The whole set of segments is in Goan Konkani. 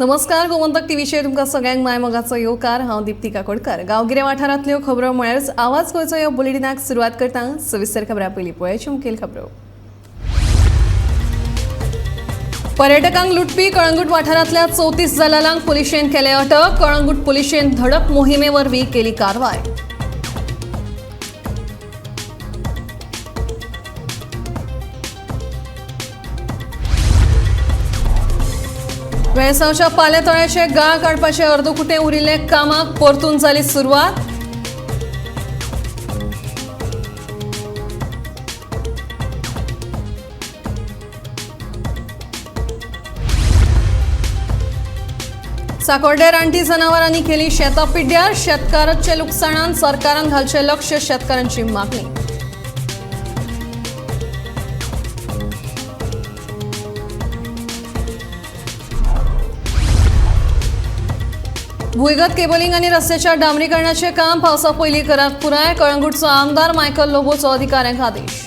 नमस्कार, गोमंतक टीव्हीचेर तुमकां सगळ्यांक माय मोगाचो येवकार. हांव दीप्ती काकोडकर. गांवगिऱ्या वाठारांतल्यो खबरो म्हळ्यारच आवाज गोंयचो ह्या बुलेटिनाक सुरवात करता. सविस्तर खबरां पयलीं पळयाची मुखेल खबरो. पर्यटकांक लुटपी कळंगूट वाठारांतल्या 34 दलालांक पुलिशेन केले अटक. कळंगूट पुलिशेन धडक मोहिमे वरवीं केली कारवाय. वेळसांवच्या पालेतळ्याचे गाळ काडपाचे अर्दकुटे उरिल्ले कामाक परतून जाली सुरवात. साकोर्डे रानटी जनावरांनी केली शेतां पिड्ड्यार. शेतकारांच्या लुकसाणान सरकारान घालचें लक्ष, शेतकारांची मागणी. भुंयगत केबलिंग आनी रस्त्याच्या डांबरीकरणाचें काम पावसा पयलीं करात पुराय. कळंगूटचो आमदार मायकल लोबोचो अधिकाऱ्यांक आदेश.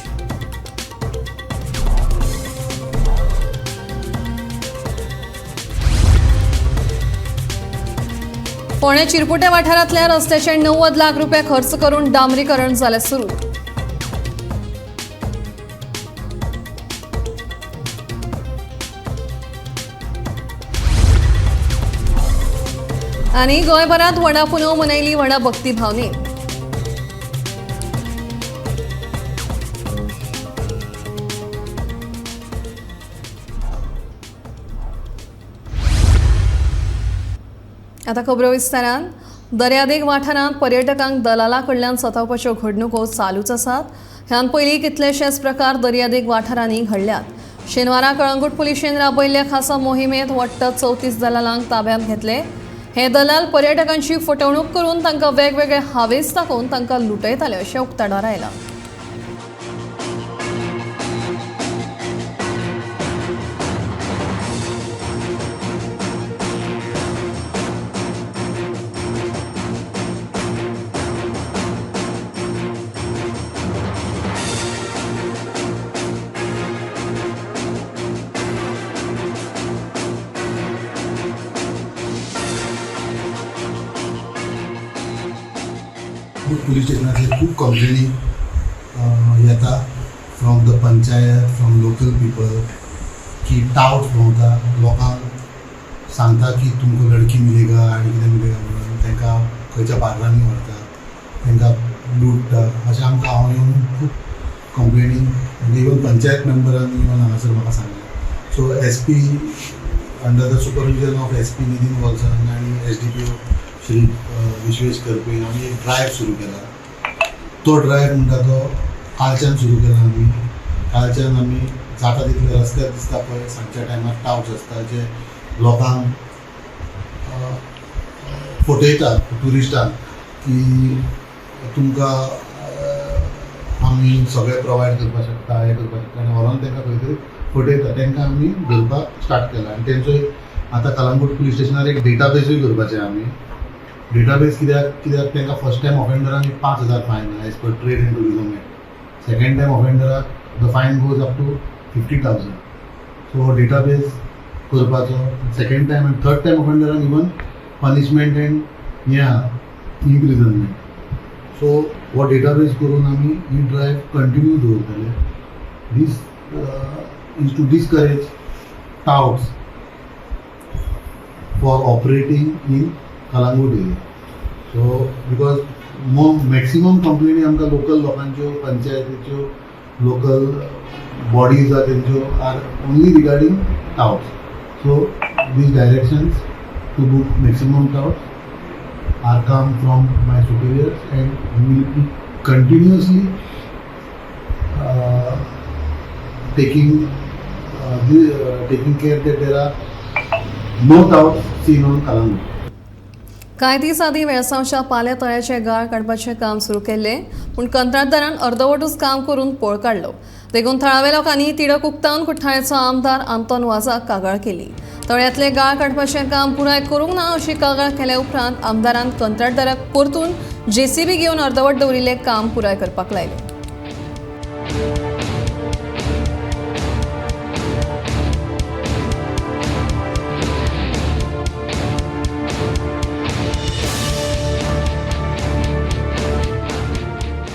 फोंडें चिरपुटे वाठारांतल्या रस्त्याचे 90 लाख रुपया खर्च करून डांबरीकरण जालें सुरू. आनी गोंयभरांत व्हडा पुनव मनयली व्हडा भक्ती भावनेन. आता खबरो विस्तारान. दर्यादेग वाठारांत पर्यटकांक दलाला कडल्यान सतावपाच्यो घडणुको चालूच आसात. ह्यान पयलीं कितलेशेच प्रकार दर्यादेग वाठारांनी घडल्यात. शेनवारा कळंगूट पुलिशेन राबयल्ल्या खासा मोहिमेंत वट्ट 34 दलालांक ताब्यांत घेतले. हे दलाल पर्यटकांची फटवणूक करून तांकां वेगवेगळे हावेस दाखोवन तांकां लुटयताले अशें उक्ताडार आयलां. पुलीस स्टेशनाचेर खूब कंप्लेनी येता from the panchayat, from local people की टावट भोंवता, लोकांक सांगता की तुमकां लडकी मिलेगा आनी कितें मिलेगा म्हणून तांकां खंयच्या बार्रांनी व्हरता, तांकां लुट्टा. अशें आमकां हांव येवन खूब कंप्लेनी म्हणजे इवन पंचायत मेंबरान इवन हांगासर म्हाका सांगलें. So S P under the supervision of S P Nitin Valsan आनी S D P O Shri Vishwesh Karpe आमी एक ड्रायव्ह सुरू केला. तो ड्रायव्ह म्हणटा तो कालच्यान सुरू केला आमी. कालच्यान आमी जाता तितले रस्त्यार दिसता पळय सांजच्या टायमार टावट्स आसता जे लोकांक फटयता, ट्युरिस्टांक की तुमकां आमी सगळें प्रोवायड करपाक शकता, हें करपाक शकता आनी व्हरोन तांकां खंय तरी फटयता. तांकां आमी धरपाक स्टार्ट केला आनी तेंचो एक आतां कलंगूट पुलीस स्टेशनार एक डेटाबेसूय करपाचें आमी. डेटाबेस कित्याक, कित्याक तांकां फर्स्ट टायम ऑफेंडरांक एक 5,000 fine as per trade and tourism act. Second time ऑफेंडराक the fine goes up to 50,000. So हो डेटाबेस करपाचो सेकेंड टायम आनी थर्ड टायम ऑफेंडरांक इवन पनिशमेंट एंड हें आहा इम्प्रिजनमेंट. सो हो डेटाबेस करून आमी ही ड्रायव्ह कंटिन्यू दवरतले. This is to discourage touts for operating in Calangute area. So because maximum कंप्लेनी आमकां लोकल लोकांच्यो, पंचायतीच्यो, लोकल बॉडीज आहा तेंच्यो are only regarding touts. So these directions to book maximum touts are come from my superiors and we will be continuously taking care that there are no touts seen on Calangute. कांय दीस आदीं वेळसांवच्या पाल्या तळ्याचे गाळ काडपाचें काम सुरू केल्लें, पूण कंत्राटदारान अर्दवटूच काम करून पळ काडलो. देखून थळाव्या लोकांनी तिडक उक्तावन कुठ्ठाळेचो आमदार आंतोन वाजाक कागाळ केली. तळ्यांतले गाळ काडपाचें काम पुराय करूंक ना अशी कागाळ केल्या उपरांत आमदारान कंत्राटदाराक परतून जेसीबी घेवन अर्दवट दवरिल्लें काम पुराय करपाक लायलें.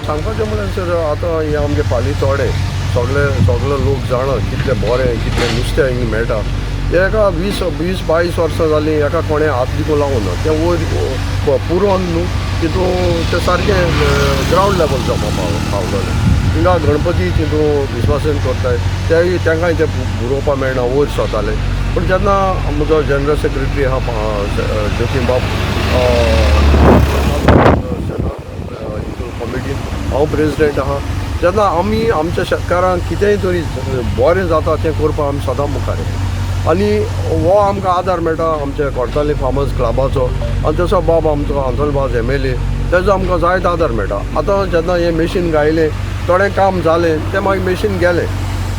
सांगपाचें म्हळ्यार सर, आतां हें आमगे पाली तोडे सगळे सगळे लोक जाणा कितले बरें कितलें नुस्तें हिंगा मेळटा. एका 20-22 वर्सां जालीं एका कोणें हात दिकून लावूं ना. तें वयर पुरोन न्हू तितून तें सारकें ग्रावंड लेवल जावपा पावलेलें. हिंगा गणपती तितून विश्वासन करताय तेय तांकांय तें बरोवपा मेळना, वयर सोताले. पूण जेन्ना म्हजो जनरल सेक्रेटरी आहा जोकीम बाब हितून कमिटीन हांव प्रेजिडेंट आहा, जेन्ना आमी आमच्या शेतकारांक कितेंय तरी बरें जाता तें करपाक आमी सदां मुखार येता. आनी हो आमकां आदार मेळटा आमच्या कोर्ताली फार्मर्स क्लबाचो आनी तसो बाब आमचो आंतोन वाज MLA तेजो आमकां जायतो आदार मेळटा. आतां जेन्ना हें मेशीन गायलें थोडें काम जालें तें मागीर मेशीन गेलें,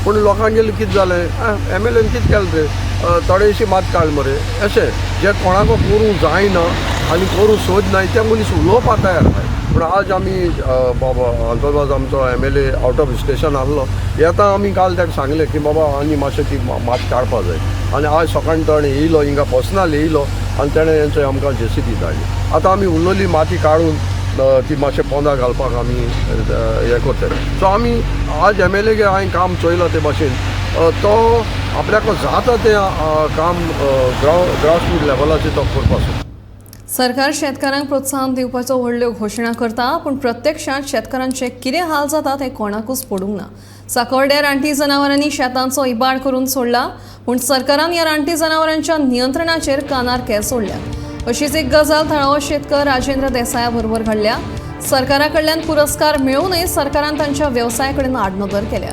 पूण लोकांगेलें कितें जालें, MLAन कितें केलें रे, थोडेशी मात काड मरे, अशें जे कोणाक करूंक जायना आनी करूंक सोदनाय ते मनीस उलोवपाक तयार जाय. पूण आज आमी बाबा आंतोन वाज आमचो MLA out of station आहलो, येता आमी काल ताका सांगलें की बाबा आनी मातशें ती मात काडपा जाय. आनी आज सकाळीं ताणें येयलो हिंगा पर्सनल येयलो आनी तेणें हेंचो आमकां JCB धाडली. आतां आमी उरलेली माती काडून ती मातशें पोंदा घालपाक आमी हें करतात. सो आमी आज MLA हांवें काम चोयलां ते भाशेन तो आपल्याक जाता तें काम ग्रासरूट लेवलाचेर तो करपाक सोदता. सरकार शेतकारांक प्रोत्साहन दिवपाचो व्हडल्यो घोशणा करता, पूण प्रत्यक्षांत शेतकारांचे कितें हाल जाता तें कोणाकूच पडूंक ना. साकोर्डे रानटी जनावरांनी शेतांचो इबाड करून सोडला, पूण सरकारान ह्या रानटी जनावरांच्या नियंत्रणाचेर कानार केंस सोडल्या. अशीच एक गजाल थळावो शेतकर राजेंद्र देसाया बरोबर घडल्या. सरकारा कडल्यान पुरस्कार मेळूनय सरकारान तांच्या वेवसाया कडेन आडनदर केल्या.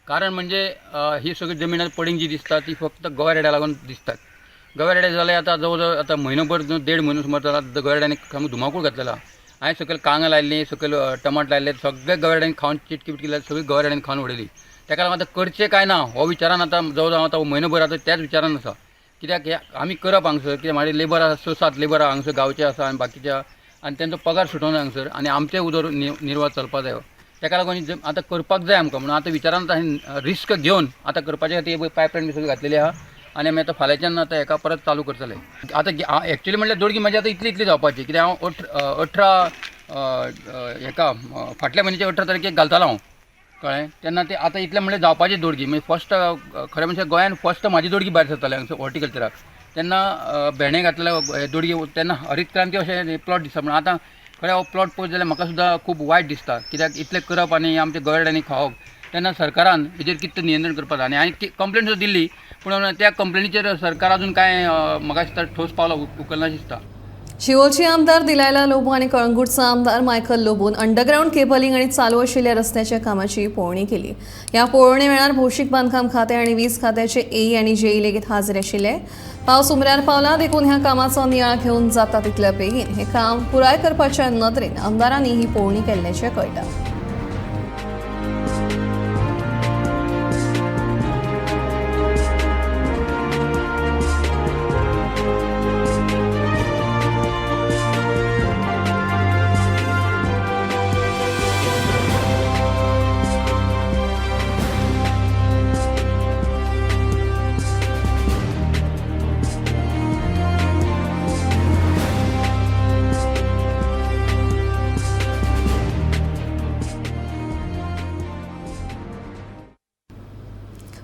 कारण म्हणजे ही सगळी जमीन पडींग जी दिसता ती फक्त गोवा रेड्या लागून दिसतात. गोवा रेड्या जाले आतां जवळ जवळ आतां म्हयनोभर देड म्हयनो सुमार जाला गोवा रेड्यांनी सामको धुमाकूळ घातलेला. हांवें सकयल कांगां लायल्ली, सकयल टमाट लायल्ले, सगळे गोवा रेड्यांनी खावन चिटकी बिटकी लायली, सगळी गोवा रेड्यांनी खावन उडयली. ताका लागून आतां करचें काय ना हो विचारान आतां जवळ जवळ आतां म्हयनोभर आतां त्याच विचारान आसा. कित्याक हे आमी करप हांगसर, कित्याक म्हाजे लेबर आसा 6-7 लेबर हांगसर गांवचे आसा आनी बाकीचे आनी तेंचो पगार सुटोना हांगसर आनी आमचें उदर निर्वाह चलपा जायो. ताका लागून आतां करपाक जाय आमकां, म्हणून आतां विचारान आतां रिस्क घेवन आतां करपाचे खातीर पायपलायन बी सगळी घातलेली आहा आनी आमी आतां फाल्यांच्यान आतां हेका परत चालू करतले. आतां एक्चुअली म्हणल्यार दोडगी म्हणजे आतां इतली इतली जावपाची, कित्याक हांव 18 हेका फाटल्या म्हयन्याच्या 18 तारखेक घालतालो हांव, कळ्ळें. तेन्ना ते आतां इतलें म्हणल्यार जावपाची दोडगी म्हणजे फर्स्ट खरें म्हणजे गोंयान फर्स्ट म्हाजी दोडगी भायर सरताले हांगसर हॉर्टिकल्चराक. तेन्ना भेंडे घातले दोडगी, तेन्ना हरीत क्रांती अशें प्लॉट दिसता. पूण आतां खरें हो प्लॉट पळोवप जाल्यार म्हाका सुद्दां खूब वायट दिसता, कित्याक इतलें करप आनी आमचे गोरड्यांनी खावप. तेन्ना सरकारान हेजेर कितें नियंत्रण करपाक जाय. आनी हांवें कंप्लेन सुद्दां दिल्ली, पूण त्या कंप्लेनीचेर सरकार अजून कांय म्हाका दिसता ठोस पावलां उखलना दिसता. शिवोलचे आमदार दिलायला लोबो आनी कळंगूटचो आमदार मायकल लोबोन अंडरग्रावंड केबलिंग आनी चालू आशिल्ल्या रस्त्याच्या कामाची पळोवणी केली. ह्या पळोवणे वेळार भौशीक बांदकाम खातें आनी वीज खात्याचे AE आनी JE लेगीत हाजीर आशिल्ले. पावस उमऱ्यार पावला देखून ह्या कामाचो नियाळ घेवन जाता तितल्या बेगीन हें काम पुराय करपाच्या नदरेन आमदारांनी ही पळोवणी केल्ल्याचें कळटा.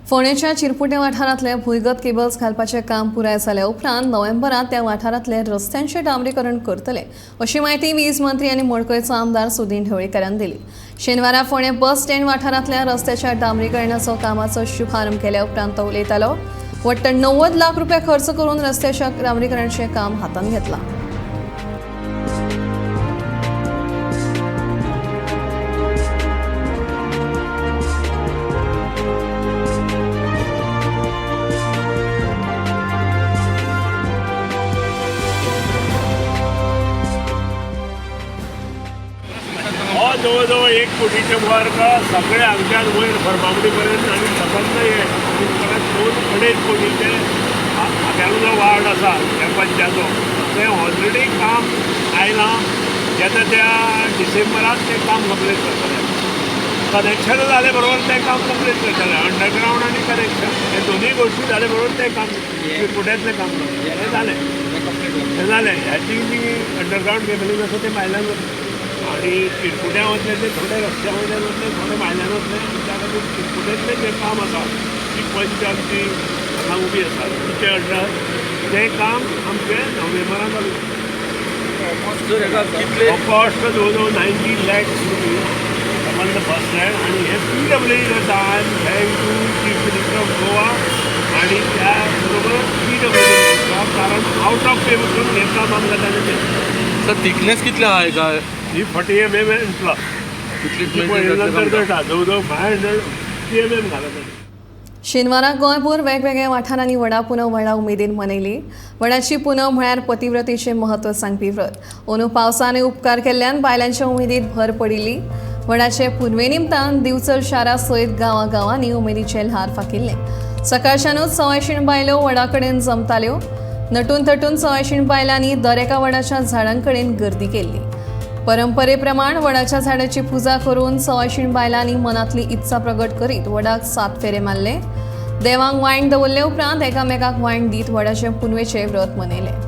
फोंडेच्या चिरपुटे वाठारांतले भुंयगत केबल्स घालपाचें काम पुराय जाल्या उपरांत नोव्हेंबरांत त्या वाठारांतले रस्त्यांचें डांबरीकरण करतले अशी म्हायती वीज मंत्री आनी मडकयचो आमदार सुदीन ढवळीकारान दिली. शेनवारा फोंडें बस स्टँड वाठारांतल्या रस्त्याच्या डांबरीकरणाचो कामाचो शुभारंभ केल्या उपरांत तो उलयतालो. वट्ट 90 लाख रुपया खर्च करून रस्त्याच्या डांबरीकरणाचें काम हातांत घेतलां. जवळजवळ 1 कोटीचे वर्ग सगळे हांगच्यान वयर फर्मागुडी पर्यंत आनी सबंद हे परत 2-2.5 कोटीचे हांगाचो जो वार्ड आसा ह्या पंचायतो तें ऑलरेडी काम आयलां. येता त्या डिसेंबराक तें काम कंप्लीट करतले. कनेक्शन जाले बरोबर तें काम कंप्लीट करतले. अंडरग्रावंड आनी कनेक्शन हे दोनूय गोश्टी जाले बरोबर तें काम चिरपुट्यांतलें काम हें जालें, हें जालें. ह्याची जी अंडरग्रावंड केबलींग आसा तें भायल्यान वतलें आनी चिरपुट्यां वतले ते थोडे रस्त्या वयल्यान वतले, थोडे भायल्यान वतले. आनी त्या खातीर चिरपुट्यांतलें जें काम आसा ती पंच आमची हांगा उबी आसा तिचे अंडर तें काम आमचें नोव्हेंबरान चालू. कॉस्ट जवळ जवळ 90 lakhs rupees संबंद बस स्टँड आनी हे PWD करता. I am thank to chief minister of Goa आनी त्या बरोबर PWD, कारण आउट ऑफ वे वचून हें काम आमकां ताणें केलें. सर थिकनेस कितले आहा हेका? ही 40 mm प्लस कितली नंतर कळटा, जवळ जवळ 550 mm घाला ताणें. शेनवाराक गोंयभर वेगवेगळ्या वाठारांनी वडा पुनव व्हडा उमेदीन मनयली. वडाची पुनव म्हळ्यार पतिव्रतेचें म्हत्व सांगपी व्रत. अंदू पावसाने उपकार केल्ल्यान बायलांच्या उमेदीत भर पडिल्ली. वडाचे पुनवे निमतान दिवचल शारा सयत गांवागांवांनी उमेदीचें ल्हार फाकिल्लें. सकाळच्यानूच सवायशीण बायलो वडा कडेन जमताल्यो. नटून थटून सवायशीण बायलांनी दर एका वडाच्या झाडांकडेन गर्दी केल्ली. परंपरेप्रमाण वडाच्या झाडाची पुजा करून सवायशीण बायलांनी मनातली इत्सा प्रगट करीत वडाक 7 फेरे मारले. देवांक वायण दवरले उपरांत एकामेकाक वायण दीत वडाचे पुनवेचे व्रत मनयले.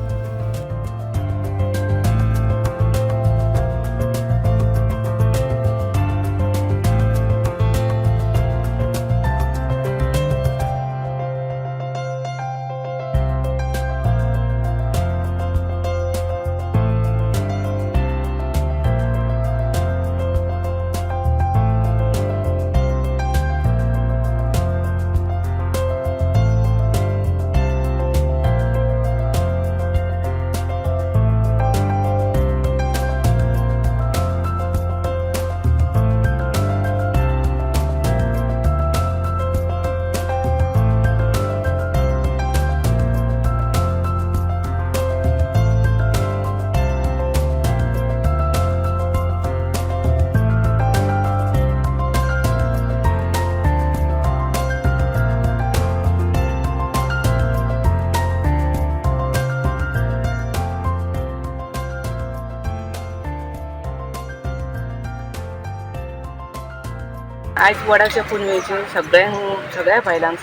आयज वडाच्या पुनवेचे सगळ्या बायलांक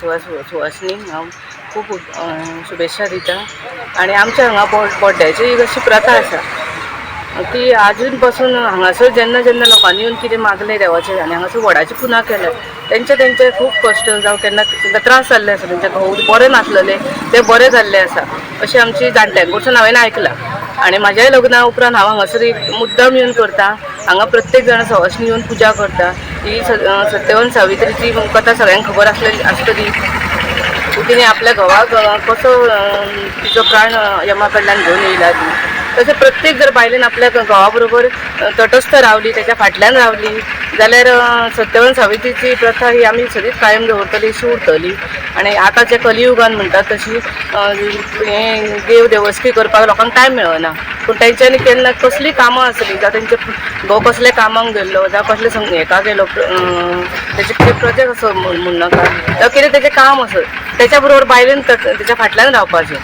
सुवासनींक हांव खूब शुभेच्छा दिता. आनी आमच्या हांगा बोड्ड्याची एक अशी प्रथा आसा ती आजून पासून हांगासर जेन्ना जेन्ना लोकांनी येवन कितें मागलें देवाचें आनी हांगासर वडाची पुजा केल्या तेंचे तेंचे खूब कश्ट जावं केन्ना तांकां त्रास जाल्ले आसा, तेंचे घोव बरे नासलेले ते बरे जाल्ले आसा अशें आमची जाणट्यां कडसून हांवें आयकलां. आनी म्हाज्याय लग्ना उपरांत हांव हांगासर एक मुद्दम येवन करता. हांगा प्रत्येक जाण सवासणी येवन पुजा करता. ही सत्यवान सावित्रीची कथा सगळ्यांक खबर आसलेली आसतली. तिणें आपल्या घोवाक कसो तिचो प्राण यमा कडल्यान घेवन येयला ती. तशें प्रत्येक जर बायलेन आपल्या घोवा बरोबर तटस्थ रावली, तेच्या फाटल्यान रावली जाल्यार सत्यवान सावित्रीची प्रथा ही आमी सदींच कायम दवरतली, अशी उरतली. आनी आतांच्या कलियुगान म्हणटात तशी हें देव देवस्की करपाक लोकांक टायम मेळना, पूण तेंच्यांनी केन्ना कसलीं कामां आसली जावं तेंचे घोव कसल्या कामाक गेल्लो जावं कसले हेका गेलो तेजे कितें प्रोजेक्ट आसो म्हणनाका जावं कितें तेजें काम आसत तेच्या बरोबर बायलेन तेच्या फाटल्यान रावपाचें.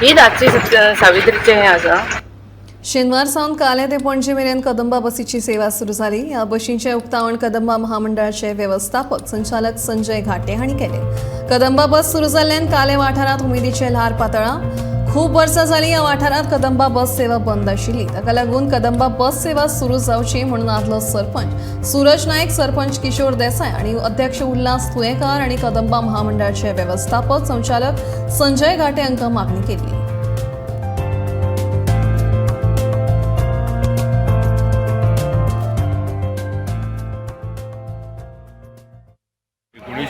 ही रातची सावित्रीचें हें आसा. शेनवार सावन काले ते पणजे मेरेन कदंबा बसीची सेवा सुरू जाली. ह्या बशींचें उक्तावण कदंबा महामंडळाचे वेवस्थापक संचालक संजय घाटे हांणी केलें. कदंबा बस सुरू जाल्ल्यान काले वाठारांत उमेदीचें ल्हार पातळ्ळां. खूब वर्सां जालीं ह्या वाठारांत कदंबा बस सेवा बंद आशिल्ली. ताका लागून कदंबा बस सेवा सुरू जावची म्हणून आदलो सरपंच सूरज नायक, सरपंच किशोर देसाय आनी अध्यक्ष उल्हास तुयेंकार आनी कदंबा महामंडळाचे वेवस्थापक संचालक संजय घाटे हांकां मागणी केल्ली.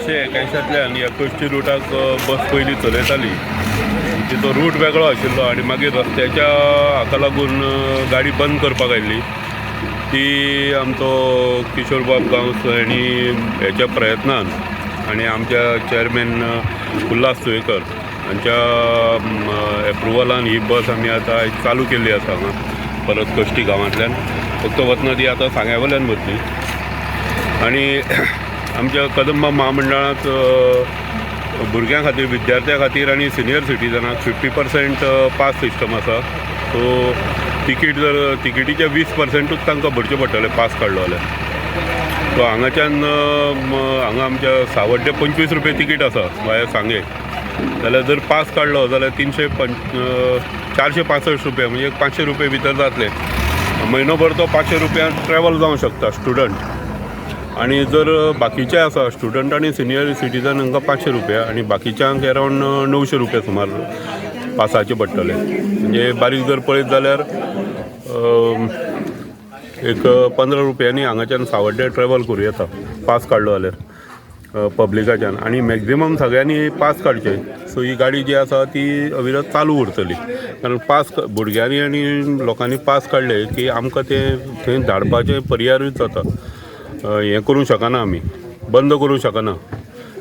ह्या कश्टी रुटाक बस पयलीं चलयताली. तिचो रूट वेगळो आशिल्लो आनी मागीर रस्त्याच्या हाका लागून गाडी बंद करपाक आयली. ती आमचो किशोरबाब गांवस हांणी हेच्या प्रयत्नान आनी आमच्या चेअरमॅन उल्हास तुयेकर हांच्या एप्रुवलान ही बस आमी आतां चालू केल्ली आसा हांगा परत कश्टी गांवांतल्यान. फक्त वतना ती आतां सांग्या वयल्यान वतली. आनी आमच्या कदंबा महामंडळांत भुरग्यां खातीर, विद्यार्थ्यां खातीर आनी सिनियर सिटीजनाक 50% पास सिस्टम आसा. सो तिकीट जर तिकिटीचे 20%ूच तांकां भरचें पडटलें पास काडलो जाल्यार. सो हांगाच्यान हांगा आमच्या सावड्डे 25 रुपये तिकीट आसा वाया सांगे, जाल्यार जर पास काडलो जाल्यार 465 रुपया, म्हणजे 500 रुपये भितर जातले. म्हयनोभर तो 500 रुपयांत ट्रॅवल जावंक शकता स्टुडंट. आनी जर बाकीचे आसा स्टुडंट आनी सिनियर सिटीजन हांकां 500 रुपया आनी बाकीच्यांक अरावंड 900 रुपया सुमार पासाचे पडटले. म्हणजे बारीक जर पळयत जाल्यार एक 15 रुपयांनी हांगाच्यान सावड्डे ट्रॅवल करूं येता पास काडलो जाल्यार पब्लिकाच्यान. आनी मॅक्झिमम सगळ्यांनी पास काडचे, सो ही गाडी जी आसा ती अविरत चालू उरतली. कारण पास भुरग्यांनी आनी लोकांनी पास काडले की आमकां ते थंय धाडपाचें पर्यारूच जाता. हें करूंक शकना आमी, बंद करूंक शकना,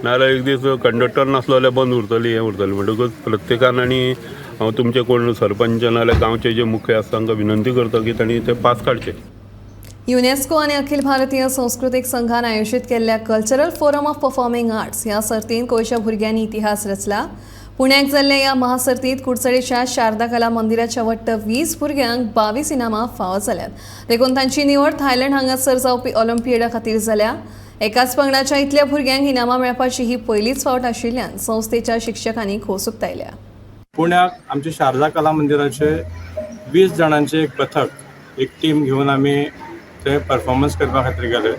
नाजाल्यार एक दीस कंडक्टर नासलो जाल्यार बंद उरतली, हें उरतलें. म्हणटकूच प्रत्येकान आनी हांव तुमचे कोण सरपंच नाजाल्यार गांवचे जे मुख्य आसा तांकां विनंती करता की तांणी ते पास काडचे. युनेस्को आनी अखिल भारतीय संस्कृतीक संघान आयोजीत केल्ल्या cultural forum of performing arts ह्या सर्तींत गोंयच्या भुरग्यांनी इतिहास रचला. पुण्याक जाल्ल्या ह्या महासर्तींत कुडचडेच्या शारदा कला मंदिराच्या वट्ट 20 भुरग्यांक 22 इनामां फावो जाल्यात. देखून तांची निवड थायलंड हांगासर जावपी ऑलिम्पियडा खातीर जाल्या. एकाच पंगडाच्या इतल्या भुरग्यांक इनामां मेळपाची ही पयलीच फावट आशिल्ल्यान संस्थेच्या शिक्षकांनी खोस उक्तायल्या. पुण्याक आमच्या शारदा कला मंदिराचे 20 जाणांचे एक पथक, एक टीम घेवन आमी ते परफॉर्मन्स करपा खातीर गेले.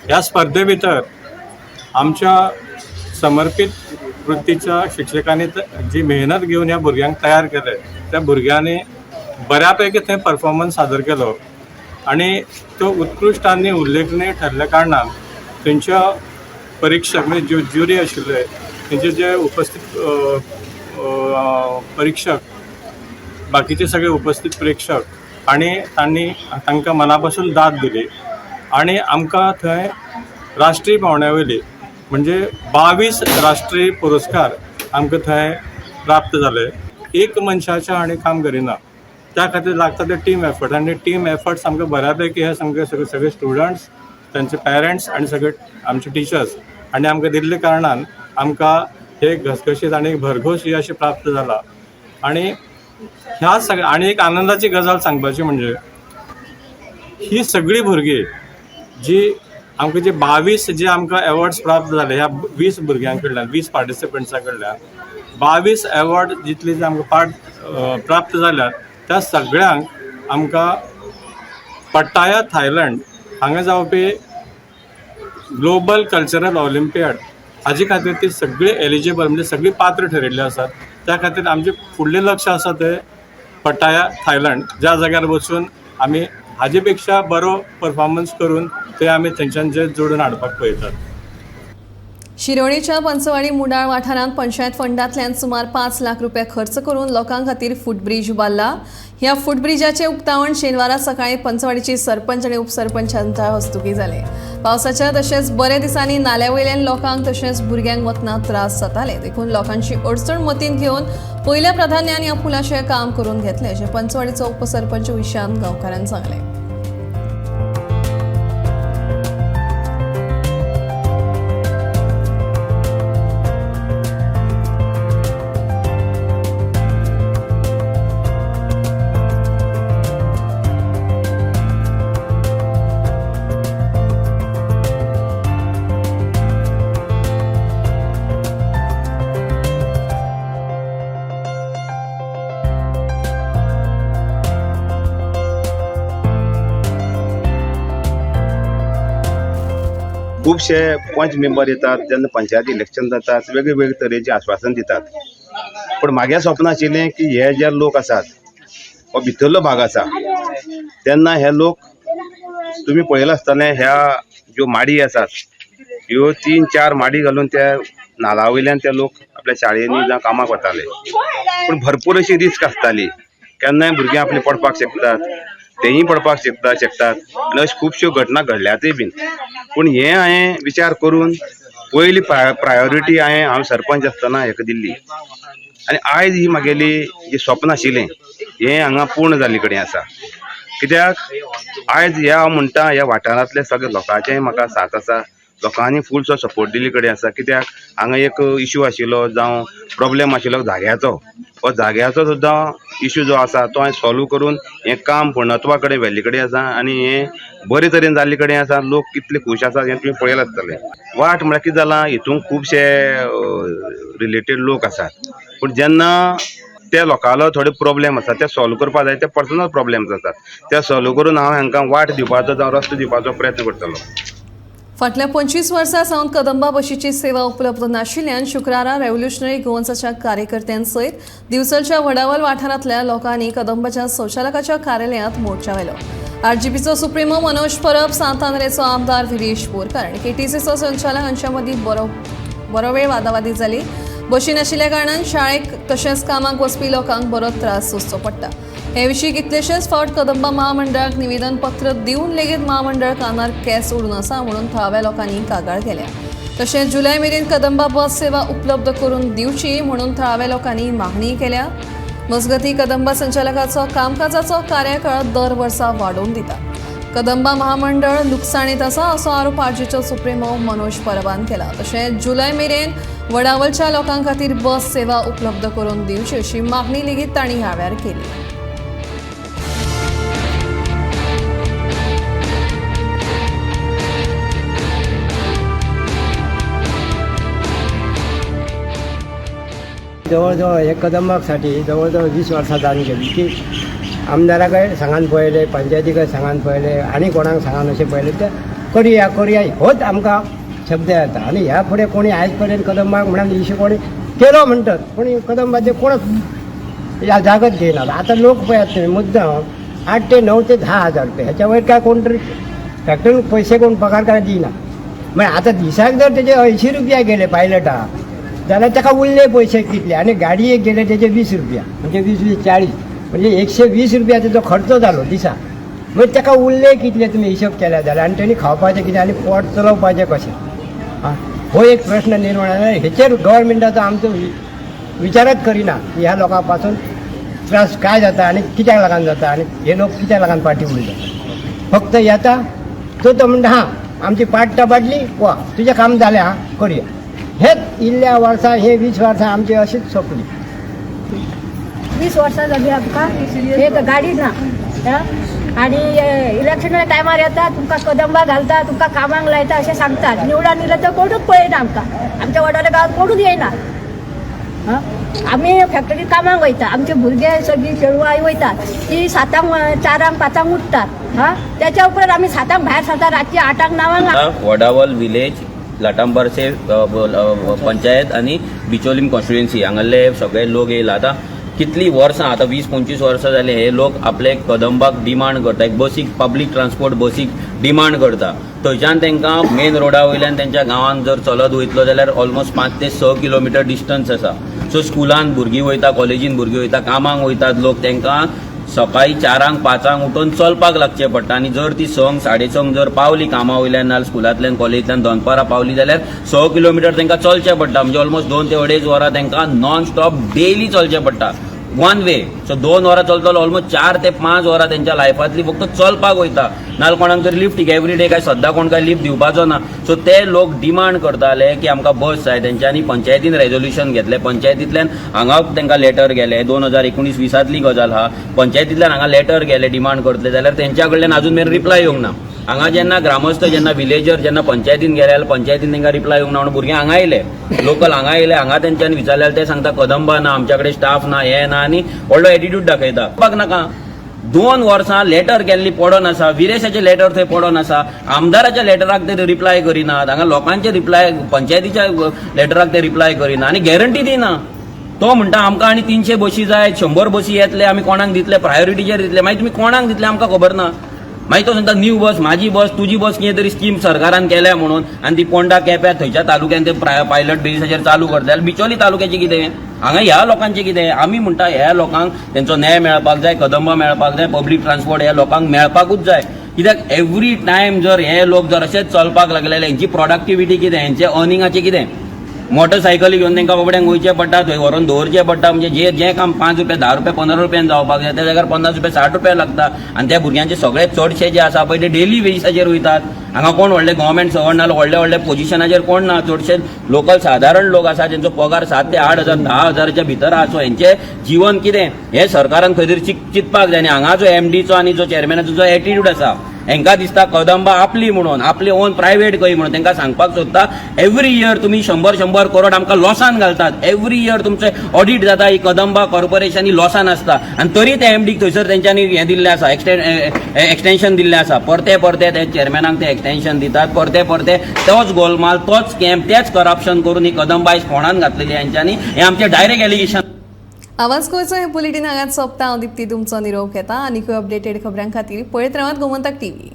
ह्या स्पर्धे भितर आमच्या समर्पीत वृत्तीच्या शिक्षकांनी जी मेहनत घेवन ह्या भुरग्यांक तयार केले, त्या भुरग्यांनी बऱ्या पैकी थंय परफॉर्मन्स सादर केलो आनी तो उत्कृश्ट आनी उल्लेखनीय ठरल्या कारणान थंयच्या परिक्षक म्हणजे ज्यो ज्युरी आशिल्ले तेंचे जे उपस्थित परिक्षक, बाकीचे सगळे उपस्थित प्रेक्षक आनी तांणी तांकां मना पासून दाद दिली आनी आमकां थंय राष्ट्रीय पावंड्या वयली म्हणजे 22 राष्ट्रीय पुरस्कार आमकां थंय प्राप्त जाले. एक मनशाच्या आनी काम करिना, त्या खातीर लागता ते टीम एफर्ट आनी टीम एफर्ट्स आमकां बऱ्या पैकी हे सामके सगळे स्टुडंट्स, तांचे पेरंट्स आनी सगळे आमचे टिचर्स आनी आमकां दिल्ले कारणान आमकां हे घसघशीत आनी भरघोस यश प्राप्त जाला. आनी ह्या सगळ्या आनी एक आनंदाची गजाल सांगपाची म्हणजे ही सगळीं भुरगीं जी आमकां जे 22 जे आमकां एवॉर्ड्स प्राप्त जाले ह्या 20 भुरग्यां कडल्यान, 20 पार्टिसिपंट्सां कडल्यान 22 एवॉर्ड जितले जे आमकां प्राप्त जाल्यात त्या सगळ्यांक आमकां पट्टाया थायलंड हांगा जावपी ग्लोबल कल्चरल ऑलिम्पियाड हाजे खातीर ती सगळी एलिजिबल म्हणजे सगळी पात्र ठरयल्ली आसात. त्या खातीर आमचें फुडलें लक्ष आसा तें पट्टाया थायलंड, ज्या जाग्यार वचून आमी हाजे पेक्षा बरो परफॉर्मन्स करून ते आमी थंयच्यान जे जोडून हाडपाक पळयतात. शिरोडेच्या पंचवाडी मुडाळ वाठारांत पंचायत फंडांतल्यान सुमार 5 लाख रुपया खर्च करून लोकां खातीर फुटब्रीज उबारला. ह्या फुटब्रिजाचें उक्तावण शेनवारा सकाळी पंचवाडीची सरपंच आनी उपसरपंच हांच्या हस्तुकीं जालें. पावसाच्या तशेंच बऱ्या दिसांनी नाल्या वयल्यान लोकांक तशेंच भुरग्यांक वतना त्रास जाताले, देखून लोकांची अडचण मतींत घेवन पयल्या प्राधान्यान ह्या पुलाचें काम करून घेतलें अशें पंचवाडीचो उपसरपंच विशांत गांवकारान सांगलें. खुबशे पंच मेंबर येतात जेन्ना पंचायत इलेक्शन जातात, वेगळे वेगळे तरेचे आश्वासन दितात, पूण म्हागे स्वप्न आशिल्लें की हे जे लोक आसात हो भितरलो भाग आसा तेन्ना हे लोक तुमी पळयलां आसतलें ह्या ज्यो माडी आसात ह्यो 3-4 माडी घालून त्या नाला वयल्यान ते लोक आपल्या शाळेंनी जावं कामाक वताले, पूण भरपूर अशी रिस्क आसताली. केन्नाय भुरगीं आपली पडपाक शकतात, तेंय पडपाक शकतात आनी अश्यो खुबश्यो घटना घडल्यातय बीन. पूण हें हांवें विचार करून पयली प्रायोरिटी हांवें हांव सरपंच आसतना हेका दिल्ली आनी आयज ही म्हागेली जी स्वप्न आशिल्लें हें हांगा पूर्ण जाल्ले कडेन आसा. कित्याक आयज ह्या हांव म्हणटा ह्या वाठारांतले सगळे लोकांचें म्हाका साथ आसा, लोकांनी फुलसो सपोर्ट दिल्ले कडेन आसा. कित्याक हांगा एक इशू आशिल्लो जावं प्रॉब्लेम आशिल्लो जाग्याचो, हो जाग्याचो सुद्दां इशू जो आसा तो हांवें सॉल्व करून हें काम पूर्णत्वा कडेन व्हेल्ले कडेन आसा आनी हें बरे तरेन जाल्ले कडेन आसा. लोक कितले खूश आसा हें तुमी पळयलां आसतलें. वाट म्हळ्यार कितें जालां, हितून खुबशे रिलेटेड लोक आसात, पूण जेन्ना त्या लोकांलो थोडे प्रॉब्लेम आसा ते सॉल्व करपाक जाय, ते पर्सनल प्रॉब्लेम्स आसात, ते सॉल्व करून हांव हांकां वाट दिवपाचो जावं रस्तो दिवपाचो प्रयत्न करतलो. फाटल्या 25 वर्सां सावन कदंबा बशीची सेवा उपलब्ध नाशिल्ल्यान शुक्रारा रेव्होल्युशनरी गोवन्साच्या कार्यकर्त्यांसयत दिवचलच्या वडावल वाठारांतल्या लोकांनी कदंबाच्या संचालकाच्या कार्यालयांत मोर्चा व्हेलो. आरजीपीचो सुप्रिमो मनोज परब, सांतांद्रेचो आमदार विरेश बोरकार आनी केटीसीचो संचालक हांच्या मदीं बरो वेळ वादावादी जाली. बशी नाशिल्ल्या कारणान शाळेक तशेंच कामाक वचपी लोकांक बरो त्रास सोंसचो पडटा. हे विशीं कितलेशेच फावट कदंबा महामंडळाक निवेदन पत्र दिवन लेगीत महामंडळ कानार केंस उडून आसा म्हणून थळाव्या लोकांनी कागाळ केल्या. तशेंच जुलय मेरेन कदंबा बस सेवा उपलब्ध करून दिवची म्हणून थळाव्या लोकांनी मागणी केल्या. मजगतीं कदंबा संचालकाचो कामकाजाचो कार्यकाळ दर वर्सा वाडोवन दिता. कदंबा महामंडळ लुकसाणीत आसा असो आरोप आरजीचो सुप्रिमो मनोज परबान केला. तशेंच जुलय मेरेन वडावलच्या लोकां खातीर बस सेवा उपलब्ध करून दिवची अशी मागणी लेगीत तांणी ह्या वेळार केली. जवळजवळ हे कदंबासाठी जवळजवळ 20 वर्सां जावन गेली की आमदारा कडेन सांगान पळयलें, पंचायती कडेन सांगान पळयलें आनी कोणाक सांगान अशें पळयलें ते करुया करुया होच आमकां शब्द येता. आनी ह्या फुडें कोणी आयज पर्यंत कदंबाक म्हणून इशू कोणी केलो म्हणटात, पूण कदंबाचे कोणच ह्या जागत घेयना. आतां लोक पळयात तुमी मुद्दाम 8 ते 9 ते 10 हजार रुपया ह्याच्या वयर काय कोण तरी फॅक्टरीन पयशे कोण पगार काय दिना. मागीर आतां दिसाक जर तेजे 80 रुपया गेले पायलटाक जाल्यार ताका उरले पयशे कितले, आनी गाडयेक गेले तेजे 20 रुपया, म्हणजे 20 20 40, म्हणजे 120 रुपया तेजो खर्च जालो दिसा. मागीर ताका उरले कितले तुमी हिशोब केल्या जाल्यार, आनी तेणी खावपाचें कितें आनी पोट चलोवपाचें कशें, आं हो एक प्रश्न निर्माण जाला. हेचेर गव्हर्मेंटाचो आमचो विचारच करिना की ह्या लोकां पासून त्रास काय जाता आनी कित्याक लागून जाता आनी हे लोक कित्याक लागून फाटीं उरले. फक्त येता तो तो म्हणटा हां आमची पाट बाटली वा तुजें काम जालें हां करुया. हेच इल्ल्या वर्सां हे 20 वर्सां आमची अशीच सोंपली. 20 वर्सां जाली आमकां एक गाडी ना आनी इलेक्शना टायमार येता तुमकां कदंबा घालता, तुमकां कामांक लायता अशें सांगतात. निवडून दिले तर कोणूच पळयना आमकां, आमच्या वडावले गांवांत कोणूच येयना. आमी फॅक्टरीत कामांक वयता, आमचे भुरगे सगळीं चेडवां वयतात, ती 7 4 5 उठतात. हां त्याच्या उपरांत आमी 7 भायर सरता, रातची 8 9. वडावल विलेज लाटांबारसे पंचायत आनी बिचोलीम कॉन्स्टिट्युएन्सी हांगासरले सगळे लोक येयला. आतां कितली वर्सां, आतां 20-25 वर्सां जाली हे लोक आपले कदंबाक डिमांड करता, एक बसीक पब्लीक ट्रान्सपोर्ट बसीक डिमांड करता. थंयच्यान तांकां मेन रोडा वयल्यान तेंच्या गांवांत जर चलत वयतलो जाल्यार ऑलमोस्ट 5 ते 6 किलोमिटर डिस्टन्स आसा. सो स्कुलान भुरगीं वयता, कॉलेजीन भुरगीं वयता, कामांक वयतात लोक, तांकां सकाळी 4 5 उठून चलपाक लागचें पडटा. आनी जर ती 6 6:30 जर पावली कामा वयल्यान नाल्यार स्कुलांतल्यान कॉलेजींतल्यान दनपारां पावली जाल्यार 6 किलोमिटर तांकां चलचें पडटा. म्हणजे ऑलमोस्ट 2 ते 2.5 वरां तांकां नॉन स्टॉप डेली चलचें पडटा वन वे. सो 2 वरां चलतलो ऑलमोस्ट 4 ते 5 वरां तेंच्या लायफांतली फक्त चलपाक वयता. नाल्यार कोणाक तरी लिफ्ट एवरी डे काय सद्दां कोण काय लिफ्ट दिवपाचो ना. सो ते लोक डिमांड करताले की आमकां बस जाय. तेंच्यांनी पंचायतीन रेजोल्युशन घेतलें, पंचायतींतल्यान हांगा तांकां लेटर गेले, 2019-20 गजाल आहा. पंचायतींतल्यान हांगा लेटर गेले डिमांड करतले जाल्यार तेंच्या कडल्यान अजून मेरेन रिप्लाय येवंक ना. हांगा जेन्ना ग्रामस्थ जेन्ना विलेजर जेन्ना पंचायतीन गेले जाल्यार पंचायतीन तांकां रिप्लाय येवंक ना म्हणून भुरगे हांगा येयले, लोकल हांगा येयले, हांगा तेंच्यांनी विचारले जाल्यार ते सांगता कदंबा ना, आमच्या कडेन स्टाफ ना, हें ना, आनी व्हडलो एटिट्यूड दाखयता. नाका 2 वर्सां लेटर केल्ली पडोन आसा, विरेशाचें लेटर थंय पडोन आसा, आमदाराच्या लेटराक ते रिप्लाय करिनात, हांगा लोकांचे रिप्लाय पंचायतीच्या लेटराक ते रिप्लाय करिना आनी गॅरंटी दिना. तो म्हणटा आमकां आनी 300 बशी जाय, 100 बशी येतले, आमी कोणाक दितले, प्रायोरिटीचेर दितले. मागीर तुमी कोणाक दितले आमकां खबर ना. मागीर तो सांगता न्यू बस, म्हाजी बस, तुजी बस कितें तरी स्कीम सरकारान केल्या म्हणून, आनी ती पोंडा केप्या थंयच्या तालुक्यान ते पायलट बेजीसाचेर चालू करता. जाल्यार बिचोली तालुक्याचें कितें, हांगा ह्या लोकांचें कितें? आमी म्हणटा ह्या लोकांक तेंचो न्याय मेळपाक जाय, कदंबा मेळपाक जाय, पब्लीक ट्रान्सपोर्ट ह्या लोकांक मेळपाकूच जाय. कित्याक एवरी टायम जर हे लोक जर अशेंच चलपाक लागले जाल्यार हेंची प्रोडक्टिविटी कितें, हेंचें अर्निंगाचें कितें? मोटरसायकली घेवन तांकां बाबड्यांक वयचें पडटा, थंय व्हरोन दवरचें पडटा. म्हणजे जे जें काम 5 रुपया, 10 रुपया, 15 रुपयान जावपाक जाय त्या जाग्यार 50 रुपया, 60 रुपया लागता. आनी त्या भुरग्यांचे सगळे चडशे जे आसा पळय ते डेली बेजिसाचेर वयतात. हांगा कोण व्हडले गव्हर्मेंट सर्वंट ना, व्हडले व्हडले पोजिशनाचेर कोण ना. चडशे लोकल सादारण लोक आसा जेंचो पगार 7 ते 8 हजार, 10 हजाराच्या भितर आसा. सो हेंचें जीवन कितें हें सरकारान खंय तरी चिंतपाक जाय. आनी हांगा जो एमडीचो आनी जो चेअरमॅनाचो जो एटिट्यूड आसा, हेंकां दिसता कदंबा आपली म्हणून, आपली ओन प्रायवेट खंय म्हणून. तांकां सांगपाक सोदता, एवरी इयर तुमी 100-100 करोड आमकां लॉसान घालतात. एवरी इयर तुमचें ऑडिट जाता, ही कदंबा कॉर्पोरेशन ही लॉसान आसता. आनी तरी ते एमडीक थंयसर तेंच्यांनी हें दिल्लें आसा, एक्सटेंशन दिल्लें आसा. परते परते ते चेअरमॅनाक ते एक्सटेंशन दितात, परते परते तोच गोलमाल, तोच स्कॅम, तेच करप्शन करून ही कदंबा आयज फोंडान घातलेली हेंच्यांनी. हें आमचें डायरेक्ट एलिगेशन. आवाज गोंयचो हे बुलेटीन हांगाच सोंपता. हांव दिप्ती तुमचो निरोप घेता. आनीकूय अपडेटेड खबरां खातीर पळयत रावात गोमंतक टीव्ही.